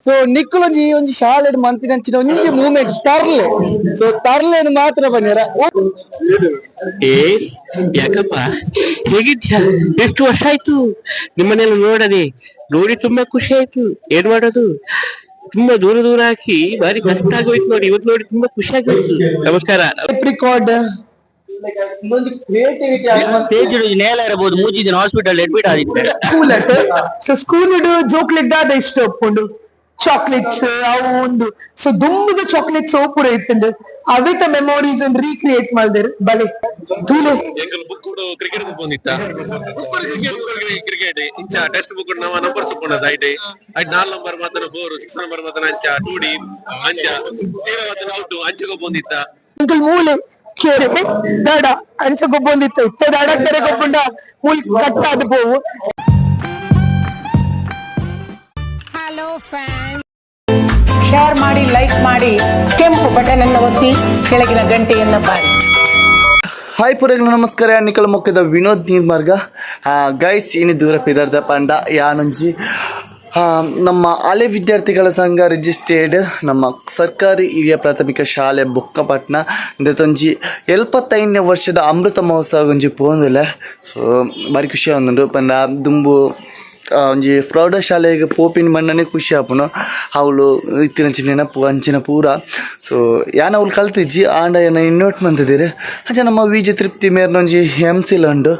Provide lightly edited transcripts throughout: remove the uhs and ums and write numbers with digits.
So ನಿಕ್ಕುಲೊಂಜಿ ಈ ಒಂಜಿ ಶಾಲೆಡ್ ಮಂತಿನಂಚಿನ ಒಂಜಿ ಮೂವ್ಮೆಂಟ್ ತರ್ಲೆ. ಸೊ ತರ್ಲೆನ್ ಮಾತ್ರ ಬನ್ನಿರ. ಏ ಯಾಕಪ್ಪ, ಹೇಗಿದ್ಯಾ? ಎಷ್ಟು ವರ್ಷ ಆಯ್ತು ನಿಮ್ಮನ್ನೆಲ್ಲ ನೋಡದೆ. ನೋಡಿ ತುಂಬಾ ಖುಷಿ ಆಯ್ತು. ಏನ್ ಮಾಡೋದು, ತುಂಬಾ ದೂರ ದೂರ ಹಾಕಿ ಬಾರಿ ಕಷ್ಟ ಆಗೋಯ್ತು. ನೋಡಿ, ಇವತ್ತು ನೋಡಿ ತುಂಬಾ ಖುಷಿ ಆಗೋಯ್ತು. ನಮಸ್ಕಾರ. ರೆಕಾರ್ಡ್ ಒಂಜಿ ಕ್ರಿಯೇಟಿವಿಟಿ. ಸ್ಟೇಜ್ ನೇಲ ಇರಬಹುದು, ಮೂಜಿ ದಿನ ಹಾಸ್ಪಿಟಲ್ ಅಡ್ಮಿಟ್ ಆಗಿದ್ದಾರೆ. School at. So school ಜೋಕ್ಲೆಗ್ ದಾದ ಇಷ್ಟ ಉಪ್ಪುಂಡು? ಚಾಕ್ಲೇಟ್ಸ್ ಅವು ಒಂದು. ಸೊ ದುಂಬುದ ಚಾಕ್ಲೇಟ್ಸ್ ಪೂರ ಇತ್ತುಂಡು. ಅವೆತ ಮೆಮೊರೀಸ್ ರೀಕ್ರಿಯೇಟ್ ಮಲ್ದೆರ್ ಬಲೆ ತೂಲೆ. ಎಂಕಲ್ ಬುಕ್ ಕ್ರಿಕೆಟ್ ಬಂದಿತ್ತ, ಕ್ರಿಕೆಟ್ ಇಂಚ ಟೆಕ್ಸ್ಟ್ ಬುಕ್ ನವ ನಂಬರ್ಸ್ ಉಪ್ಪುಂಡದ. ಐಟ್ ಐಟ್ ನಾಲ್ ನಂಬರ್ ಮಾತನ four, six number ಮಾತನ ಅಂಚ ಟೂ ಡಿ ಅಂಚ ಜೀರೋ ಮಾತನ ಔಟ್ ಅಂಚ ಬಂದಿತ್ತ. ಅಂಕಲ್ ಮೂಲೆ ಕೆರೆ ದಡ ಅಂಚ ಗೊಬ್ಬೊಂದಿತ್ತು. ಇತ್ತೆ ದಡ ಕೆರೆ ಗೊಬ್ಬುಂಡ ಮೂಲ್ ಕಟ್ಟಾದ್ ಪೋವು. ಶೇರ್ ಮಾಡಿ, ಲೈಕ್ ಮಾಡಿ, ಕೆಂಪು ಬಟನ್ ಅನ್ನು ಒತ್ತಿ, ಕೆಳಗಿನ ಗಂಟೆಯನ್ನು ಬಾರಿ. ಹಾಯ್ ಪುರಗಳು, ನಮಸ್ಕಾರ. ನಿಕಲ ಮೊಕ್ಕದ ವಿನೋದ್ ನೀರ್ಮಾರ್ಗ. ಗೈಸ್, ಇನಿ ದೂರ ಪಿದರ್ದ ಪಂಡ ಯಾನೊಂಜಿ ನಮ್ಮ ಹಳೆ ವಿದ್ಯಾರ್ಥಿಗಳ ಸಂಘ ರಿಜಿಸ್ಟರ್ಡ್ ನಮ್ಮ ಸರ್ಕಾರಿ ಹಿರಿಯ ಪ್ರಾಥಮಿಕ ಶಾಲೆ ಬೊಕ್ಕಪಟ್ಣ ಇಂದೆತೊಂಜಿ 75ನೇ ವರ್ಷದ ಅಮೃತ ಮಹೋತ್ಸವ ಒಂಜಿ ಪೋಂದುಲೆ. ಸೊ ಬಾರಿ ಖುಷಿ ಆವೊಂದುಂಡು. ಪಂಡ ದುಂಬು ಒಂಜಿ ಪ್ರೌಢಶಾಲೆಗೆ ಪೋಪಿನ ಮಣ್ಣನೆ ಖುಷಿ ಆಪುಂಡು. ಅವ್ಲು ಇತ್ತಿನಂಚಿನ ನೆನಪು ಅಂಚಿನ ಪೂರ. ಸೊ ಯಾನ್ ಅವ್ಲು ಕಲ್ತಿಜ್ಜಿ, ಆಂಡ ಏನ ಇನ್ನೋಟ್ ಮಂತಿದ್ದೀರಿ. ಅಂಚ ನಮ್ಮ ವಿಜಿ ತೃಪ್ತಿ ಮೇರ್ನೊಂಜಿ ಎಮ್ ಸಿಲ್ ಉಂಡು.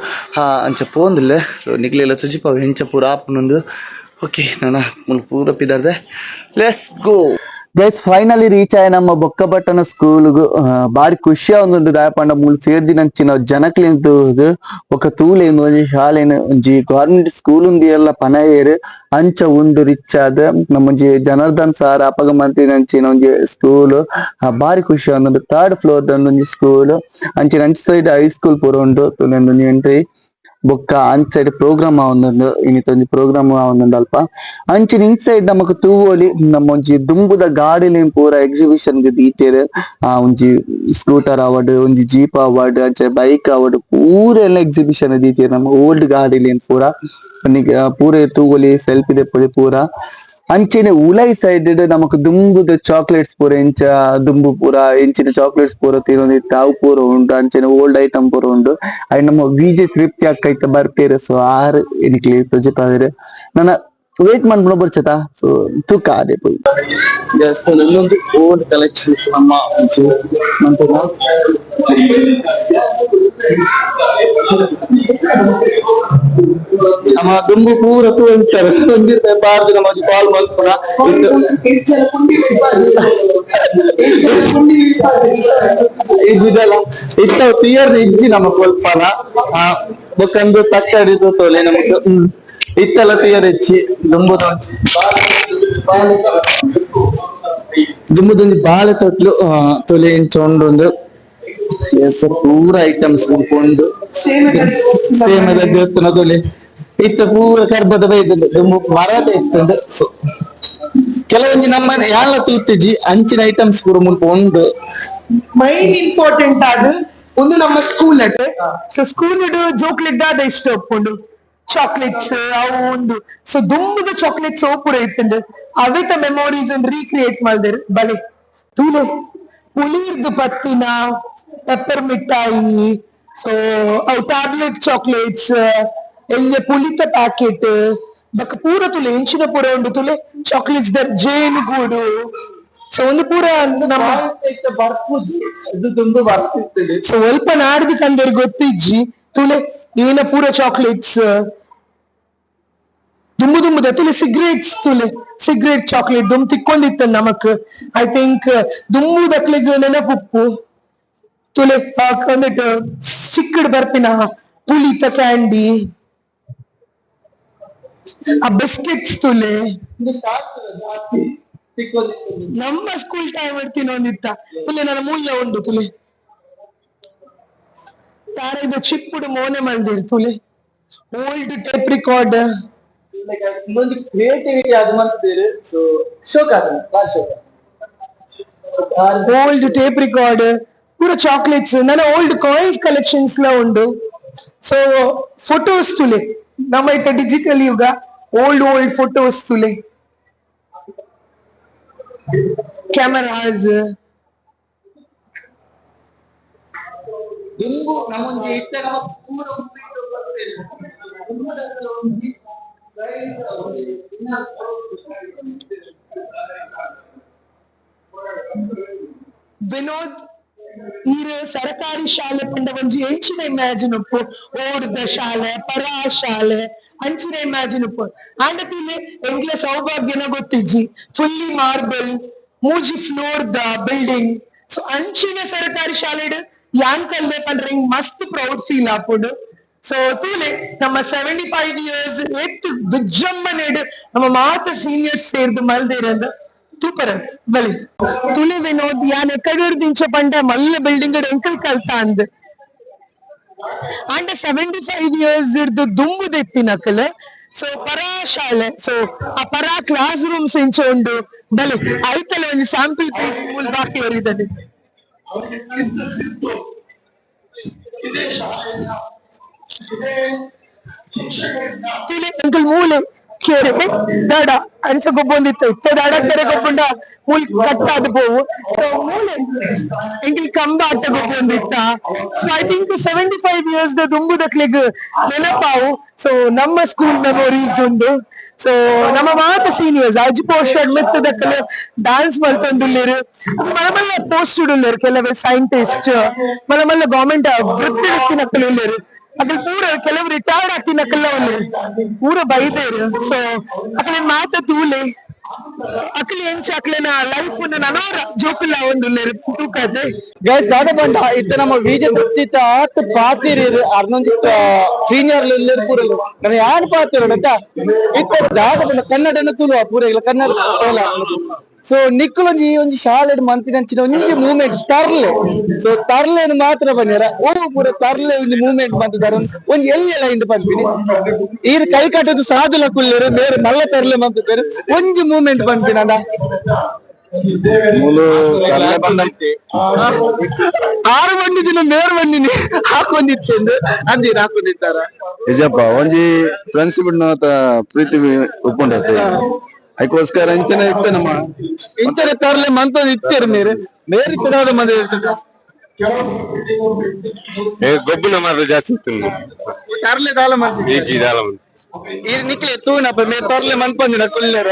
ಅಂಚ ಪೋಂದುಲ್ಲೆ. ಸೊ ನಿಕ್ಲೆಲ ಸುಜಿಪಾವು ಎಂಚ ಪೂರ ಆಪುನೊಂದು. ಓಕೆ, ನಾನ ಮುಲ್ ಪೂರ ಪಿದಾರ್ದೆ. Let's go guys. Finally reach ಆಯ ನಮ್ಮ ಬೊಕ್ಕಪಟ್ಟಣ ಸ್ಕೂಲ್ಗು. ಬಾರಿ ಖುಷಿ ಆವೊಂದುಂಡು. ದಾಯೆ ಪಂಡ ಮೂಲು ಸೇರ್ದಿನಂಚಿನ ಜನಕ್ಲೆನ್ ತೂದು ಬೊಕ್ಕ ತೂಲೆ ಒಂಜಿ ಶಾಲೆನ್. ಒಂಜಿ ಗವರ್ಮೆಂಟ್ ಸ್ಕೂಲ್ ಉಂದು ಎಲ್ಲ ಪನಯೆರ್ ಅಂಚ ಉಂಡು. ರಿಚ್ ಆದ್ ನಮ್ಮೊಂಜಿ ಜನಾರ್ದನ್ ಸಾರ್ ಅಪಗ ಮಂತಿನಂಚಿನ ಒಂಜಿ ಸ್ಕೂಲ್. ಬಾರಿ ಖುಷಿ ಆವೊಂದುಂಡು. ಥರ್ಡ್ ಫ್ಲೋರ್ ದ ಒಂಜಿ ಸ್ಕೂಲ್. ಅಂಚಿನ ಅಂಚ side high school ಪೂರ ಉಂಡು. ತೂಲೆ ಎಂಟ್ರಿ. ಬೊಕ್ಕ ಅಂಚ ಸೈಡ್ ಪ್ರೋಗ್ರಾಮ್ ಆವೊಂದುಂಡು. ಇನಿತ ಒಂಜಿ ಪ್ರೋಗ್ರಾಮ್ ಆವೊಂದುಂಡು ಅಲ್ಪ. ಅಂಚಿನ ಇನ್ಸೈಡ್ ನಮಕ್ ತೂವೊಲಿ, ನಮ್ಮೊಂಜಿ ದುಂಬುದ ಗಾಡಿಲೆನ್ ಪೂರ ಎಕ್ಸಿಬಿಷನ್ ಗ್ ದೀತೆರ್. ಆ ಒಂಜಿ ಸ್ಕೂಟರ್ ಆವಡ್, ಒಂಜಿ ಜೀಪ್ ಆವಡ್, ಅಂಚ ಬೈಕ್ ಆವಡ್, ಪೂರ ಎಲ್ಲ ಎಕ್ಸಿಬಿಷನ್ ದೀತೆರ್. ನಮ್ಮ ಓಲ್ಡ್ ಗಾಡಿಲೆನ್ ಪೂರ ಪೂರ ತೂವೊಲಿ, ಸೆಲ್ಫಿ ದೆಪ್ಪೊಲಿ ಪೂರ. ಅಂಚೆನೆ ಉಲೈ ಸೈಡ್ ನಮಕ್ ದುಂಬುದ ಚಾಕ್ಲೇಟ್ಸ್ ಪೂರ, ಎಂಚ ದುಂಬು ಪೂರ ಎಂಚಿನ ಚಾಕ್ಲೇಟ್ಸ್ ಪೂರ ತಿನೊಂದಿತ್ತ, ಅವು ಪೂರ ಉಂಡು. ಅಂಚೆನೆ ಓಲ್ಡ್ ಐಟಮ್ ಪೂರ ಉಂಡು. ಐನ್ ನಮ್ಮ ವಿಜೆ ತೃಪ್ತಿ ಅಕ್ಕ ಇತ್ತ ಬರ್ತೀರ. ಸೊ ಆರ್ ಎನಿಕ್ಲೆ ತೊಜಪಾವೆರ್. ನನ ವೇಟ್ ಮನ್ಪುನ ಬೊರ್ಚತ. ಸೊ ತುಕ ಆದೆ ಪೋಯಿ. ಎಸ್, ಇನ್ನೊಂದು ಓಲ್ಡ್ ಕಲೆಕ್ಷನ್ಸ್ ನಮ್ಮ ಒಂಜಿ ಮಂತುನ. ನಮ್ಮ ದುಂಬು ಪೂರ ತೂಂತಾರೆ. ಒಂಜಿ ಬಾರ್ದು ನಮ್ಮ ಒಂಜಿ ಕಾಲ್ ಮಲ್ಪುನ. ಇಜ್ಜಿದಲ್ಲ ಇತ್ತ ತಿಯರ್ ಇಜ್ಜಿ ನಮ್ಮ ಕೊಲ್ಪನ ಬೊಕ್ಕಂದು ತಕ್ಕಡಿ ತೂತೋಲೆ ನಮಕ್. ಇತ್ತೆಲ್ಲ ತಿಯರ್ ಹೆಚ್ಚಿ. ದುಂಬುದ ಒಂಜಿ ದುಂಬುದೊಂಜಿ ಬಾಳೆ ತೊಟ್ಲು ತೊಲೆ ಇಂಚ ಉಂಡು. ಎಸ್, ಪೂರ ಐಟಮ್ಸ್ ಉಂಡು. ಸೇಮದ ದೇವಸ್ಥಾನ ತೊಲೆ. ಇತ್ತ ಪೂರ ಕರ್ಬದ ಬೈದುಂಡು. ದುಂಬು ಮರದ ಇತ್ತುಂಡು. ಸೊ ಕೆಲವೊಂಜಿ ನಮ್ಮ ಯಾಲ ತೂತಿಜಿ, ಅಂಚಿನ ಐಟಮ್ಸ್ ಪೂರ ಮುಲ್ಪ ಉಂಡು. ಮೈನ್ ಇಂಪಾರ್ಟೆಂಟ್ ಆದ್ ಒಂದು ನಮ್ಮ school at. So school ಜೋಕ್ಲೆಗ್ ದಾದ ಇಷ್ಟ ಉಪ್ಪುಂಡು? ಚಾಕ್ಲೇಟ್ಸ್ ಅವು ಒಂದು. ಸೊ ದುಂಬುದ ಚಾಕ್ಲೇಟ್ಸ್ ಪೂರ ಇತ್ತುಂಡು. ಅವೆತ ಮೆಮೊರೀಸ್ ರೀಕ್ರಿಯೇಟ್ ಮಲ್ದೆರ್ ಬಲೆ ತೂಲೆ. ಪುಳಿರ್ದು ಪತ್ತಿನ ಪೆಪ್ಪರ್ ಮಿಠಾಯಿ, ಸೊ ಅವು ಟ್ಯಾಬ್ಲೆಟ್ ಚಾಕ್ಲೇಟ್ಸ್, ಎಲ್ಯ ಪುಳಿತ ಪ್ಯಾಕೆಟ್ ಬೊಕ್ಕ ಪೂರ ತುಲೆ ಎಂಚಿನ ಪೂರ ಉಂಡು ತುಲೆ. ಚಾಕ್ಲೇಟ್ಸ್ the ಜೇನುಗೂಡು. ಸೊ ಒಂದು ಪೂರ ನಮ್ಮ ಬರ್ಪುಜಿ, ಇದು ದುಂಬು ಬರ್ತಿತ್ತು. ಸೊ ಒಲ್ಪ ನಾಡ್ದು ಕಂದರ್ ಗೊತ್ತಿಜ್ಜಿ. ತುಲೆ ಏನ ಪೂರ ಚಾಕ್ಲೇಟ್ಸ್ ದುಂಬು ದುಂಬುದ ತುಲೆ. ಸಿಗರೇಟ್ಸ್ ತುಲೆ, ಸಿಗರೇಟ್ ಚಾಕ್ಲೇಟ್ ದುಂಬು ತಿಕ್ಕೊಂಡಿತ್ತ ನಮಕ್. I think ದುಂಬುದಕ್ಲೆಗ್ ನೆನಪುಪ್ಪು. ತುಲೆ ಅಂದಿಟ್ ಚಿಕ್ಕಡ್ ಬರ್ಪಿನ ಪುಳಿತ ಕ್ಯಾಂಡಿ, ಆ ಬಿಸ್ಕೆಟ್ಸ್ ತುಲೆ. ನಮ್ಮ ಸ್ಕೂಲ್ ಟೈಮ್ ತಿನ್ನೊಂದಿತ್ತ. ತುಲೆ ನನ್ನ ಮೂಲ್ಯ ಉಂಡು. ತುಲೆ ತಾರೆದ ಚಿಪ್ಪುಡು ಮೋನೆ ಮಲ್ದಿರ್. ತುಲೆ old tape record. ಒಂಜಿ ಕ್ರಿಯೇಟಿವಿಟಿ ಅದು ಮಂತಿದ್ದೀರಿ. ಸೊ ಶೋಕ್ ಆತನ, ಬಾರಿ ಶೋಕ್. Old tape record, ಪೂರ ಚಾಕ್ಲೇಟ್ಸ್, ನನ್ನ old coins collections ಲ ಉಂಡು. ಸೊ ಫೋಟೋಸ್ ತುಲೆ. ನಮ್ಮ ಇತ್ತ ಡಿಜಿಟಲ್ ಯುಗ, old old photos ತುಲೆ. Cameras. ದುಂಬು ನಮ್ಮೊಂಜಿ ಇತ್ತೆ ನಮ್ಮ ಪೂರ ವಿನೋದ್ ಈರ್ ಸರಕಾರಿ ಶಾಲೆ ಪಂಡ ಒಂಜಿ ಎಂಚಿನ ಇಮ್ಯಾಜಿನ್ ಉಪ್ಪು ಓಡ್ದ ಶಾಲೆ ಪರಾ ಶಾಲೆ ಅಂಚಿನ ಇಮ್ಯಾಜಿನ್ ಉಪ್ಪು ಆಂಡ ತೂಲೆ ಎಂಕ್ಲ ಸೌಭಾಗ್ಯನ ಗೊತ್ತಿಜ್ಜಿ ಫುಲ್ಲಿ ಮಾರ್ಬಲ್ ಮೂಜಿ floor the building. So ಅಂಚಿನ ಸರಕಾರಿ ಶಾಲೆಡ್ ಯಾನ್ ಕಲ್ದೆ ಪಂಡ್ರೆ ಮಸ್ತ್ ಪ್ರೌಡ್ ಫೀಲ್ ಆಪುಂಡು. ಸೊ ತೂಲೆ ನಮ್ಮ 75 ಇಯರ್ಸ್ ಏತ್ ವಿಜೃಂಭಣೆಡ್ ನಮ್ಮ ಮಾತ ಸೀನಿಯರ್ಸ್ ಸೇರ್ದು ಮಲ್ದಿರಂದ ಸೂಪರ್ ಅದು ಬಲಿ. ತುಳಿ ವಿನೋದ್ ಯಾನ್ ಎಕ್ಕಡೂರ್ ಪಂಡ ಮಲ್ಲ ಬಿಲ್ಡಿಂಗ್ ಎಂಕಲ್ ಕಲ್ತ ಅಂದ್ ಆಂಡ 75 ಇಯರ್ಸ್ ಇರ್ದು ದುಂಬುದೆತ್ತಿನಕಲ್. ಸೊ ಪರಾ ಶಾಲೆ, ಸೊ ಆ ಪರಾ ಕ್ಲಾಸ್ ರೂಮ್ಸ್ ಇಂಚ ಉಂಡು ಬಲೆ ಐತಲ ಒಂಜಿ ಸ್ಯಾಂಪಲ್ ಪೀಸ್ ಮೂಲ್ ಬಾಕಿ ಒರಿದದೆ. ತುಳಿ ಅಂಕಲ್ ಮೂಲೆ ಕೆರೆ ದಡ ಅಂಚ ಗೊಬ್ಬೊಂದಿತ್ತು ಇತ್ತೆ ದಡ ಕೆರೆ ಗೊಬ್ಬುಂಡ ಮೂಲ್ ಕಟ್ಟಾದ್ ಪೋವು. ಸೊ ಮೂಲೆ ಎಂಕಲ್ ಕಂಬ ಆಟ ಗೊಬ್ಬೊಂದಿತ್ತ. So I think 75 years the ದುಂಬುದಕ್ಲೆಗ್ ನೆನಪಾವು. ಸೊ ನಮ್ಮ ಸ್ಕೂಲ್ ಮೆಮೊರೀಸ್ ಉಂಡು. ಸೊ ನಮ್ಮ ಮಾತ ಸೀನಿಯರ್ಸ್ ಅಜ್ ಪೋಸ್ಟ್ ಮಿತ್ತದಕ್ಕಲು ಡಾನ್ಸ್ ಮಲ್ತೊಂದುಲ್ಲೆರ್, ಮಲ್ಲ ಮಲ್ಲ ಪೋಸ್ಟ್ ಉಲ್ಲೆರ್, ಕೆಲವು ಸೈಂಟಿಸ್ಟ್, ಮಲ್ಲ ಮಲ್ಲ ಗವರ್ಮೆಂಟ್ ವೃತ್ತಿ ವೃತ್ತಿನಕ್ಕಲು ಉಲ್ಲೆರ್. ಅಕಲ್ ಪೂರ ಕೆಲವು ರಿಟೈರ್ಡ್ ಆಗ್ತಿನಕಲ್ಲ ಉಲ್ಲೆರ್, ಪೂರ ಬೈದೇರ್. ಸೊ ಅಕಲೆನ್ ಮಾತ ತೂಲೆ ಅಕಲ್ ಎಂಚ ಅಕ್ಲೆನ ಲೈಫ್ ನನೋರ ಜೋಕುಲ್ಲ ಒಂದುಲ್ಲೆರ್ ತೂಕದೆ. ಗೈಸ್ ದಾದ ಬಂದ ಇತ್ತೆ ನಮ್ಮ ವಿಜಯ ತೃಪ್ತಿತ ಆತ್ ಪಾತಿರಿ ಅರ್ನೊಂಜಿ ಸೀನಿಯರ್ ಉಲ್ಲೆರ್ ಪೂರಲು ನಮ್ಮ ಯಾನ್ ಪಾತಿರ ಇತ್ತೆ ದಾದ ಬಂದ ಕನ್ನಡನ ತುಳುವ ಪೂರ ಇಲ್ಲ ಕನ್ನಡ. ಸೊ ನಿಕ್ಕುಲೊಂಜಿ ಈ ಒಂಜಿ ಶಾಲೆಡ್ ಮಂತಿನಂಚಿನ ಒಂಜಿ ಮೂವ್ಮೆಂಟ್ ತರ್ಲೆ. ಸೊ ತರ್ಲೆನ್ ಮಾತ್ರ ಬನ್ನಿರ ಓ ಪೂರ ತರ್ಲೆ ಒಂಜಿ ಮೂವ್ಮೆಂಟ್ ಮಂತಿದಾರ ಒಂಜಿ ಎಲ್ಲಿ ಲೈನ್ ಪನ್ಪಿನಿ. ಈರ್ ಕೈ ಕಟ್ಟದು ಸಾಧುಲ ಕುಲ್ಲೆರು ಮೇರೆ ಮಲ್ಲ ತರ್ಲೆ ಮಂತಿದ್ದಾರೆ ಒಂಜಿ ಮೂವ್ಮೆಂಟ್ ಪನ್ಪಿನ. ಆರು ಬಂಡಿ ದಿನ ಮೇರ್ ಬಂಡಿನಿ ಹಾಕೊಂಡಿತ್ತು ಅಂದಿರ ಹಾಕೊಂಡಿದ್ದಾರ ನಿಜಪ್ಪ ಒಂಜಿ ಫ್ರೆಂಡ್ಸ್ ಬಿಡ್ನ ಪ್ರೀತಿ ಒಪ್ಪುಂಡತೆ ಅದಕ್ಕೋಸ್ಕರ ಇಂಚನೆ ಇತ್ತೆ ನಮ್ಮ ಇಂಚನೆ ತರ್ಲೆ ಮಂತೊಂದು ಇತ್ತೇರು ಮೇರೆ ಮೇರೆ ಇತ್ತದಾದ ಮಂದಿ ಗೊಬ್ಬನ ಮಾತ್ರ ಜಾಸ್ತಿ ಇತ್ತು ತರ್ಲೆ ದಾಲ ಮಂತಿ ಈಜಿ ದಾಲ ಮಂತಿ. ಈ ನಿಕ್ಲೆ ತೂನಪ್ಪ ಮೇ ತರ್ಲೆ ಮನ್ಪಂದಿನ ಕುಲ್ಲೆರ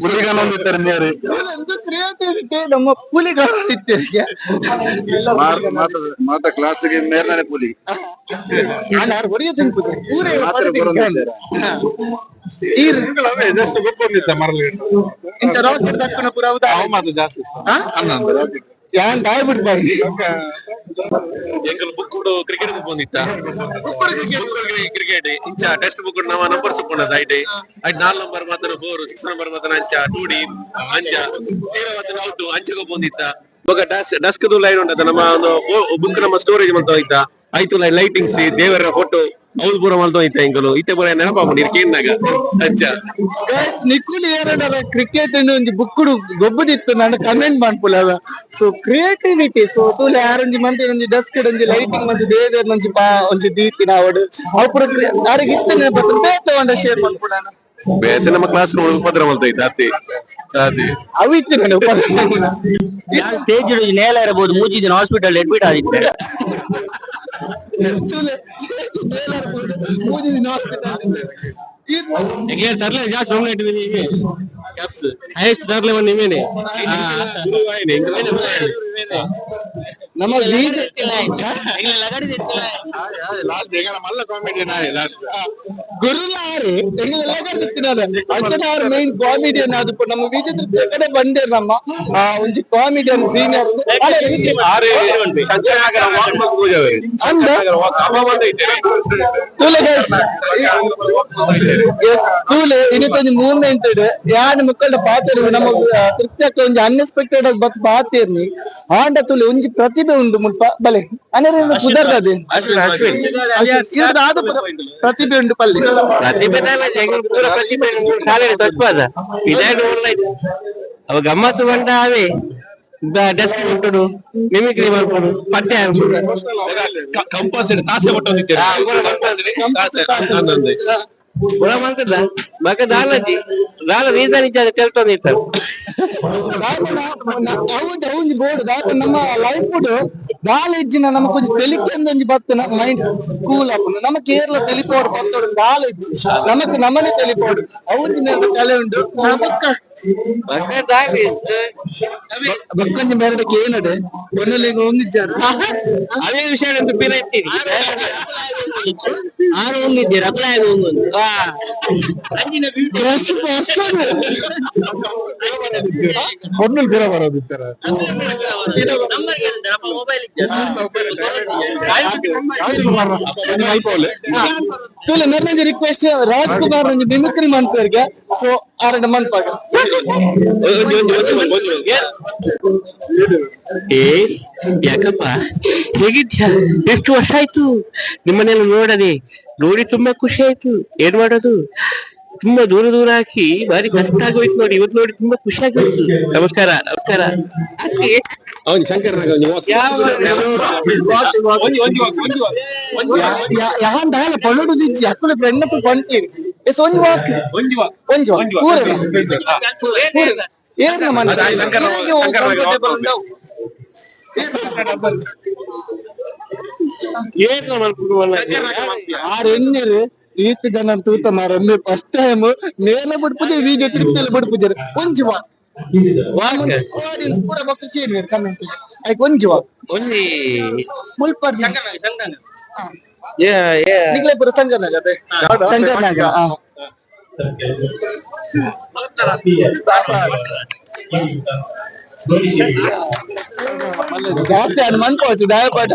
ಪುಲಿಗಾನ ಮೇರೆ ಕ್ರಿಯೇಟಿವಿಟಿ ನಮ್ಮ ಪುಲಿಗಾನ ಇತ್ತೇರಿಗೆ ಮಾತ ಕ್ಲಾಸ್ಗೆ ಮೇರ್ನೇ ಪುಲಿ ಹೊರಗೆ ತಿನ್ಪುದು ಮಾತ್ರ ಬರೋದಿಲ್ಲ. ಇಂಚ ರಾಕೆಟ್ ದಕ್ಕುನ ಪೂರ ಹೌದಾ? ಮಾತ್ರ ಜಾಸ್ತಿ ಯಾನ್ ಬಾಯ್ ಬಿಡ್ಬಾರ್ದು. ಎಂಕಲ್ book cricket book ಬಂದಿತ್ತ ಕ್ರಿಕೆಟ್ ಇಂಚ ಟೆಕ್ಸ್ಟ್ ಬುಕ್ ನಮ್ಮ ನಂಬರ್ಸ್ ಉಪ್ಪುಂಡದ ಐಟ್ ಐಟ್ 4 ನಂಬರ್ ಮಾತ್ರ 4 6 ನಂಬರ್ ಮಾತ್ರ ಅಂಚ 2D ಅಂಚ ಸೀರಾ ಮಾತ್ರ ಔಟ್ ಅಂಚ ಗೊಬ್ಬೊಂದಿತ್ತ. ಬೊಕ ಡಸ್ಕ್ ಲೈನ್ ಉಂಟದ ನಮ್ಮ ಒಂದು ಬುಕ್ ನಮ್ಮ ಸ್ಟೋರೇಜ್ ಮಲ್ತ ಹೋಯ್ತಾ ಐತು ಲೈಟಿಂಗ್ಸ್ ದೇವರ ಫೋಟೋ ಅವ್ಲು ಪೂರ ಮಲ್ತ ಹೋಯ್ತಾ ಎಂಕಲು ಇತ್ತೆ ಪೂರ ನೆನಪಾಪುಂಡು ಇರ್ ಕೇನ್ನಾಗ ಅಂಚ. ಗೈಸ್ ನಿಕ್ಕುಲು ಏರಡರ ಕ್ರಿಕೆಟ್ ಒಂಜಿ ಬುಕ್ಕುಡು ಗೊಬ್ಬುದಿತ್ತು ನಾನು ಕಮೆಂಟ್ ಮನ್ಪುಲ. So creativity so ತೂಲೆ ಯಾರೊಂಜಿ ಮಂತಿ ಒಂಜಿ ಡೆಸ್ಕ್ ಒಂಜಿ ಲೈಟಿಂಗ್ ಮಂತಿ ದೇವೇರ್ ಒಂಜಿ ಪಾ ಒಂಜಿ ದೀತಿನ ಅವಡು ಅವು ಪೂರ ಯಾರಿಗೆ ಇತ್ತನೆ ಬೇತೆ ಒಂಡ ಶೇರ್ ಮನ್ಪುಲ. ಬೇತೆ ನಮ್ಮ ಕ್ಲಾಸ್ ಉಪದ್ರ ಮಲ್ತ ಇತ್ತ ಅತ್ತೆ ಅದೇ ಅವು ಇತ್ತು ನಾನು ಉಪದ್ರ ಮಲ್ಪುನ. ಸ್ಟೇಜ್ ನೇಲ ಇರಬಹುದು ಮೂಜಿ ದಿನ ಹಾಸ್ಪಿಟಲ್ ಅಡ್ಮಿಟ್ ಆಗಿದ್ದೆ. ತೂಲೆ ಮೂಜಿ ದಿನ ಹಾಸ್ಪಿಟಲ್ ತರ್ಲೆ ಜಾಸ್ತಿ ಕ್ಯಾಪ್ಸ್ ಹೈಯೆಸ್ಟ್ ತರ್ಲೆ ಒಂದು ನಿಮೇನೆ ನಮ್ಮ ಬೀಜ ಗುರುಲಾರಿ ಅರ್ಚನ ಮೈನ್ ಕಾಮಿಡಿಯನ್ ಅದು ನಮ್ಮ ಬೀಜ ಕಡೆ ಬಂದೇರ್ ನಮ್ಮ ಒಂಜಿ ಕಾಮಿಡಿಯನ್ ಸೀನಿಯರ್ ತೂಲೆ ತೂಲೆ ಇನ್ನೊಂದು ಮೂವ್ಮೆಂಟ್ ಯಾನ್ ಮುಕ್ಕಲ್ಡ ಪಾತೆರ್ ನಮ್ಮ ತೃಪ್ತಿ ಅಕ್ಕ ಒಂಜಿ ಅನ್ಎಕ್ಸ್ಪೆಕ್ಟೆಡ್ ಆಗಿ ಬತ್ ಪಾತೆರ್ನಿ ಆಂಡ ತುಲೆ ಒಂಜಿ ಪ್ರತಿಭೆ ಉಂಡು ಮುಲ್ಪ ಬಲೆ ಅನೇರ ಪುದರ್ದದೆ ಆದ ಪ್ರತಿಭೆ ಉಂಡು ಪಲ್ಲಿ ಪ್ರತಿಭೆ ಪೂರ ಪ್ರತಿಭೆ ಶಾಲೆ ತತ್ವಾದ ಅವ ಗಮ್ಮತ್ತು ಬಂಡ ಅವೇ ಡೆಸ್ಕ್ ಉಂಟು ಮಿಮಿಕ್ರಿ ಮಾಡ್ಕೊಂಡು ಪಠ್ಯ ಕಂಪಲ್ಸರಿ ತಾಸೆ ಒಟ್ಟೊಂದಿದ್ದೇವೆ. ಕಂಪಲ್ಸರಿ ತಾಸೆ. ಪುರ ಮಲ್ತದ ಬೊಕ ದಾಲಜಿ ದಾಲ ರೀಸನ್ ಇಜ್ಜಾದ ತೆಲ್ತೊಂದಿತ್ತಾರೆ. ಅವುಂಜಿ ಅವುಂಜಿ ಬೋರ್ಡ್ ದಾಪ ನಮ್ಮ ಲೈಫ್ ದಾಲ ಇಜ್ಜಿನ ನಮಕ್ ಒಂಜಿ ತೆಲಿಕೆ ಒಂಜಿ ಬತ್ತನ ಮೈಂಡ್ ಕೂಲ್ ಆಪುಂಡು. ನಮ್ಮ ಕೇರಳ ತೆಲಿಪೋಡು ಬತ್ತೋಡು ದಾಲ ಇಜ್ಜಿ, ನಮಕ್ ನಮನೆ ತೆಲಿಪೋಡು. ಅವುಂಜಿ ಮೇರೆ ಕಲೆ ಉಂಡು ನಮಕ್ಕ. ಬೊಕ ದಾಲಿ. ಬೊಕ್ಕೊಂಜಿ ಮೇರೆ ಕೇನಡೆ ಒನ್ನೆಲೆ ಒಂದಿಜ್ಜಾರ. ಅವೇ ವಿಷಯ ಅಂತ ಪಿರ ಇತ್ತೀನಿ. ಆರು ಒಂದಿದ್ದೀರ ಅಪ್ಲೈ ಒಂದು ಡ್ರೆಸ್. ಹೊನ್ನುಲ್ ಪಿರ ಬರೋದಿತ್ತರ. ತುಲೆ ಮೆರ್ನಂಜಿ ರಿಕ್ವೆಸ್ಟ್, ರಾಜ್ ಕುಮಾರ್ ಒಂಜಿ ಮಿಮಿಕ್ರಿ ಮನ್ಪೇರ್ಗೆ. ಸೊ ಆರಡ ಮನ್ಪಾಗ. ಏ ಯಾಕಪ್ಪ, ಹೇಗಿದ್ಯಾ? ಎಷ್ಟು ವರ್ಷ ಆಯ್ತು ನಿಮ್ಮನ್ನೆಲ್ಲ ನೋಡದೆ. ನೋಡಿ ತುಂಬಾ ಖುಷಿ ಆಯ್ತು. ಏನ್ ಮಾಡೋದು, ತುಂಬಾ ದೂರ ದೂರ ಹಾಕಿ ಬಾರಿ ಕಷ್ಟ ಆಗೋಯ್ತು. ನೋಡಿ, ಇವತ್ತು ನೋಡಿ ತುಂಬಾ ಖುಷಿ ಆಗೋಯ್ತು. ನಮಸ್ಕಾರ, ನಮಸ್ಕಾರ. ಅವನು ಶಂಕರ್ ನಗರ ಒಂಜಿ ವಾಕ್. ಒಂಜಿ ಒಂಜಿ ವಾಕ್, ಒಂಜಿ ವಾಕ್. ಯಾನ್ ದಾಲ ಪೊಲುಡು ದಿಜ್ಜಿ, ಅಕ್ಕುಲು ಫ್ರೆಂಡ್ ಪಂಟೀರ್. ಎಸ್, ಒಂಜಿ ವಾಕ್. ಒಂಜಿ ವಾಕ್. ಒಂಜಿ ವಾಕ್ ಪೂರ ಪೂರ ಏರ್ನ ಮನೆ. ಅದೇ ಶಂಕರ್ ನಗರ- ಶಂಕರ್ ನಗರ ವಾಕ್. ಏನ್ ಮಲ್ಪುಂಡು? ಆರ್ ಎಣ್ಣೆರು ಈತ್ ಜನ ತೂತ ಮಾರ. ಫಸ್ಟ್ ಟೈಮ್ ಮೇಲೆ ಬಿಡ್ಪುಜೆ, ವಿಡಿಯೋ ತಿರುಪತಿಯಲ್ಲಿ ಬಿಡ್ಪುಜಾರೆ. ಒಂಜಿ ವಾಕ್ ವಾಕ್. ಆಡಿಯನ್ಸ್ ಪೂರ ಬೊಕ್ಕ ಕೇಳುವೆರ್ ಕಮೆಂಟ್. ಐಕ್ ಒಂಜಿ ವಾಕ್. ಒಂಜಿ. ಮುಲ್ಪರ್ಜಿ. ಯಾ ಯಾ. ನಿಕ್ಲೆ ಪೂರ ಶಂಕರ್ ನಗರ, ಶಂಕರ್ ನಗರ. ಜಾಸ್ತಿ ಅದು ಮನ್ಕೋಚು ದಯಪಾಟ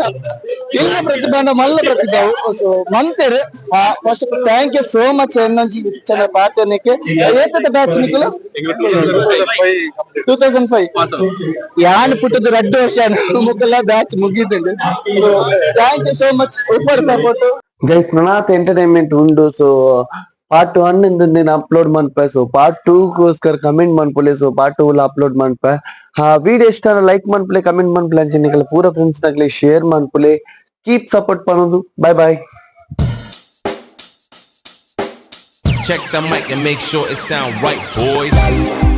ಇಲ್ಲ. ಪ್ರತಿಭಾ ಮಲ್ಲ ಪ್ರತಿಭಾ. ಸೊ ಮಂತೆರ್ first thank you so much ಎನ್ನೊಂಜಿ ಇಚ್ಚನ ಪಾತೆರ್ನಕ್ಕೆ. ಏತದ ಬ್ಯಾಚ್ ನಿಕುಲು? 2005. ಯಾನ್ ಪುಟ್ಟದ ರಡ್ಡು ವರ್ಷ ಮುಕ್ಕಲ್ಲ ಬ್ಯಾಚ್ ಮುಗಿದುಂಡು. So thank you so much ಉಪ್ಪರ್ support. Guys, ನನಾತ್ ಎಂಟರ್ಟೈನ್ಮೆಂಟ್ ಉಂಡು. ಸೊ ಪಾರ್ಟ್ ಒನ್ ಇಂದ ಅಪ್ಲೋಡ್ ಮನ್ಪೆ. ಸೊ ಪಾರ್ಟ್ ಟೂ ಗೋಸ್ಕರ ಕಮೆಂಟ್ ಮನ್ಪುಲೆ. ಸೊ ಪಾರ್ಟ್ ಟೂ ಅಪ್ಲೋಡ್ ಮನ್ಪೆ. ವಿಡಿಯೋ ಇಷ್ಟ ಲೈಕ್ ಮನ್ಪುಲೆ, ಕಮೆಂಟ್ ಮನ್ಪುಲೆ, ಅಂಚನೆ ಪೂರ ಫ್ರೆಂಡ್ಸ್ ನಕ್ಲೆ ಶೇರ್ ಮನ್ಪುಲೆ. ಕೀಪ್ ಸಪೋರ್ಟ್ ಪನೊಂದು. Bye bye. Check the mic and make sure it sound right, boys.